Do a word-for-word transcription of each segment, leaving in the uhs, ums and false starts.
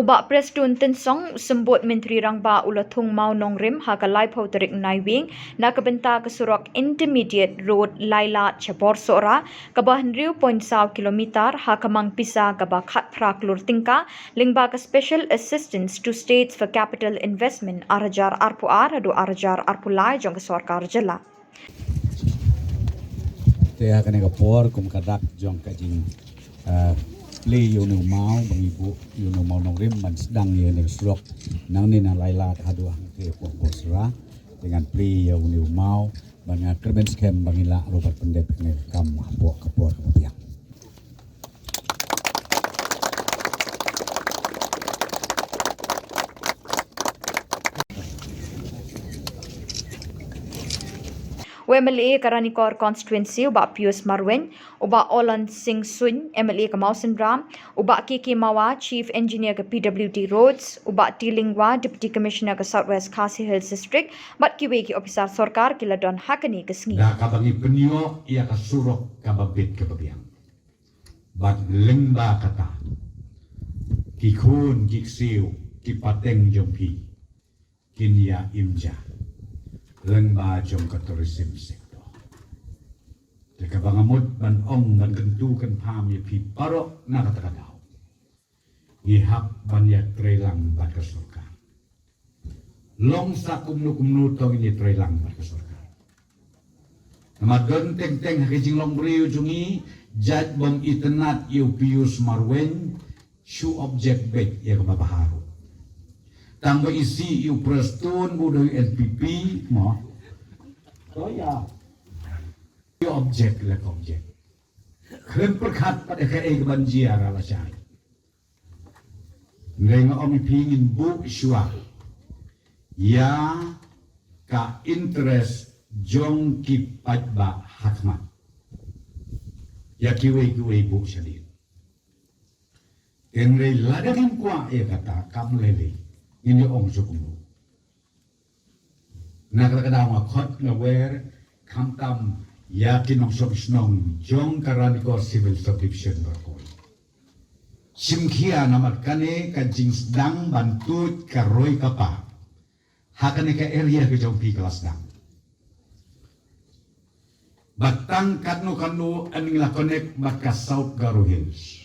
U Bah Prestone Tynsong, Symbud Myntri Rangbah, u la thung mawnongrim ha ka laiphew tarik Naiwieng na ka bynta ka surok Intermediate Road Lailad sha Bor Sohra, kaba hynriew point saw kilometer, ha ka mang pisa kaba khatphra klur tyngka lyngba ka Special Assistance to States for Capital Investment ar hajar arphew ar haduh ar hajar arphew lai jong ka sorkar jylla. Te ha kane ka por kum ka dak jong ka jing, eh, plie ïa une u maw, ba ngi buh ïa une u mawnongrim ban sdang ïa kane ka surok nangne na Lailad haduh hangtei hapoh Bor Sohra. Te ngan plie ïa une u maw, ban nga kyrmen skhem ba ngin lah ruh ban pyndep ïa kane ka kam hapoh ka por kaba biang. U MLA ka Ranikor Constituency, u Bah Pius Marwein, u Bah Ollan Singh Suin, MLA ka Mawsynram, u Bah K K Mawa, Chief Engineer ka PWD Roads, u Bah T Lyngwa, Deputy Commissioner ka South West Khasi Hills District, bad kiwei ki ophisar sorkar ki la don ha kane ka sngi. Da kaba ngi pynïoh ïa ka surok kaba bit kaba biang. Bad lyngba kata, ki khun ki ksiew, ki pateng jong phi kin ïa im ja lyngba jong ka tourism sector. Te kaba nga mut ban ong ban kyntu kynpham ïa phi baroh na kata ka daw, ngi hap ban ïa trei lang bad ka sorkar. Long sa kumno kumno to ngin ïa trei lang bad ka sorkar. Namar don teng teng ha ka jinglong briew jong ngi, jait bym itynnad ïa u Pius Marwein, shu object beit ïa kaba bha ruh. Tang ba isih ïa u Prestone ba u dei u NPP mo. To ïa, ïa object la ka object. Khlem pyrkhat pat ïa kaei kaban jia ra lashai. Hynrei nga ong ïa phi, ngin buh shuwa ïa ka interest jong ki paidbah ha khmat, ïa kiwei kiwei buh shadien. Hynrei lada ngim kwah ïa kata, kam lei lei ngin ïa ong sha kumno. Na kata ka daw nga khot nga wer khamtam ïa ki nongshong shnong jong ka Ranikor Civil Subdivision baroh kawei. Shim khia namar kane ka jingsdang ban tuid ka roi ka par ha kane ka area ka jong phi ka la sdang. Bad tang katno katno ngi la connect bad ka South Garo Hills.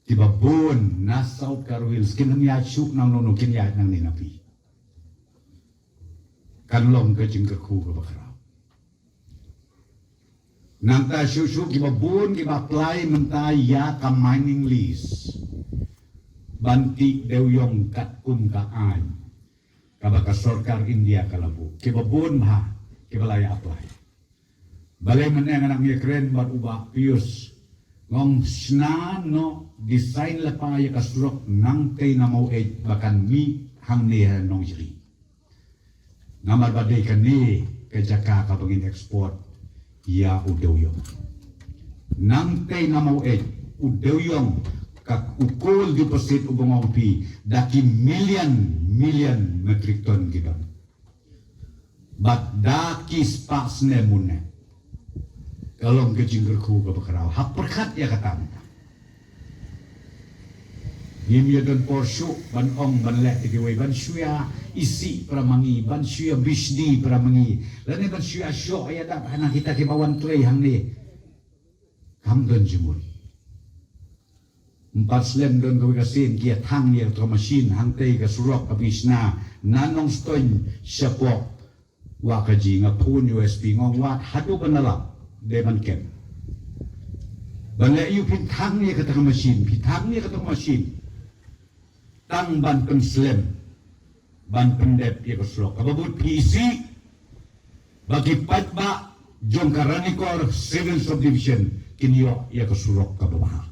Kiba bun na South Garo Hills kin ym ïaid shuh nangno nangno, kin ïaid nangne na phi. Kan long ka jingkyrkhu kaba khraw. Nangta shuh shuh kiba bun kiba apply mynta ïa ka mining lease ban tih dewïong katkum ka aiñ kaba ka sorkar India ka la buh. Kiba bun bha kiba la ïa apply. Balei mynne nga nang ïakren bad u Bah Pius, nga ong shna noh design lypa ïa ka surok nangtei na Maweit ba kan mih hangne ha Nongjri. Namar ba dei kane ka jaka kaba ngin export ïa u dewïong. Nangtei na Maweit u dewïong, ka u coal deposit uba nga ong ïa phi, da ki million million metric ton ki don. Bad da ki spah snem mynne ka long ka jingkyrkhu kaba khraw. Hap pyrkhat ïa kata mynta. Ngim ïa don por shuh ban ong ban leh ïa kiwei, ban shu ïa isih para ma ngi, ban shu ïa bishni para ma ngi, lane ban shu ïa shoh ïa dat ha na kita kiba wan trei hangne. Kam don jingmut. Ym pat slem don kawei ka sien ki ïa thang ïa ka machine hangtei ka surok kaba ngi shna na Nongstoiñ shapoh Wahkaji. Nga phone ïa u SP, nga ong wat haduh ban da lap dei ban kem. Ban leh aïu? Phin thang ïa kata ka machine, phin thang ïa kata ka machine tang ban pynslem ban pyndep ïa ka surok. Kaba bud phi isih ba ki paidbah jong ka Ranikor Civil Subdivision kin ïoh ïa ka surok kaba bha.